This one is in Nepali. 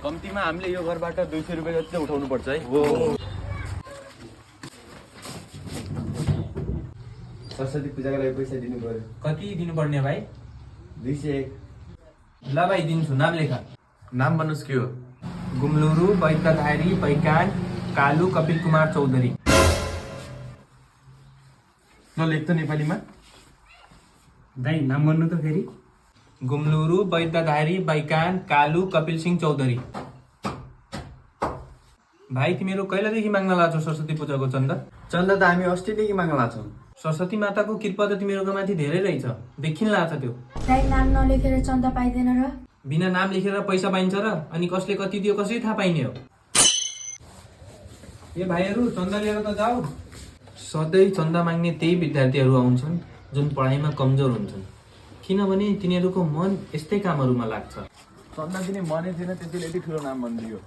कम्तीमा हामीले यो घरबाट 200 रुपैयाँ जति चाहिँ उठाउनु पर्छ है। सरस्वती पूजाको लागि पैसा दिनु पर्यो। कति दिनुपर्ने भाइ? 201। ल भाइ दिन्छु, नाम लेख। नाम भन्नुहोस् के हो? गुम्लुरु वैद्यधारी बैकान कालु कपिल कुमार चौधरी। ल लेख त नेपालीमा। दाइ नाम भन्नु त फेरि। गुम्लुरु वैद्यधारी बैकान कालु कपिल सिंह चौधरी। भाइ तिमीहरू कहिलेदेखि माग्न लाग्छौ सरस्वती पूजाको चन्दा? चन्दा त हामी अस्तिदेखि माग्न लाग्छौँ। सरस्वती माताको कृपा त तिमीहरूको माथि धेरै रहेछ, देखिन लाग्छ त्यो। दाइ नाम नलेखेर चन्दा पाइँदैन र? बिना नाम लेखेर पैसा पाइन्छ र? अनि कसले कति दियो कसरी थाहा पाइने हो? ए भाइहरू चन्दा लिएर त जाऊ। सधैँ चन्दा माग्ने त्यही विद्यार्थीहरू आउँछन् जुन पढाइमा कमजोर हुन्छन्, किनभने तिनीहरूको मन यस्तै कामहरूमा लाग्छ। चन्दा दिने मनै थिएन, त्यसैले यति ठुलो नाम भनिदियो।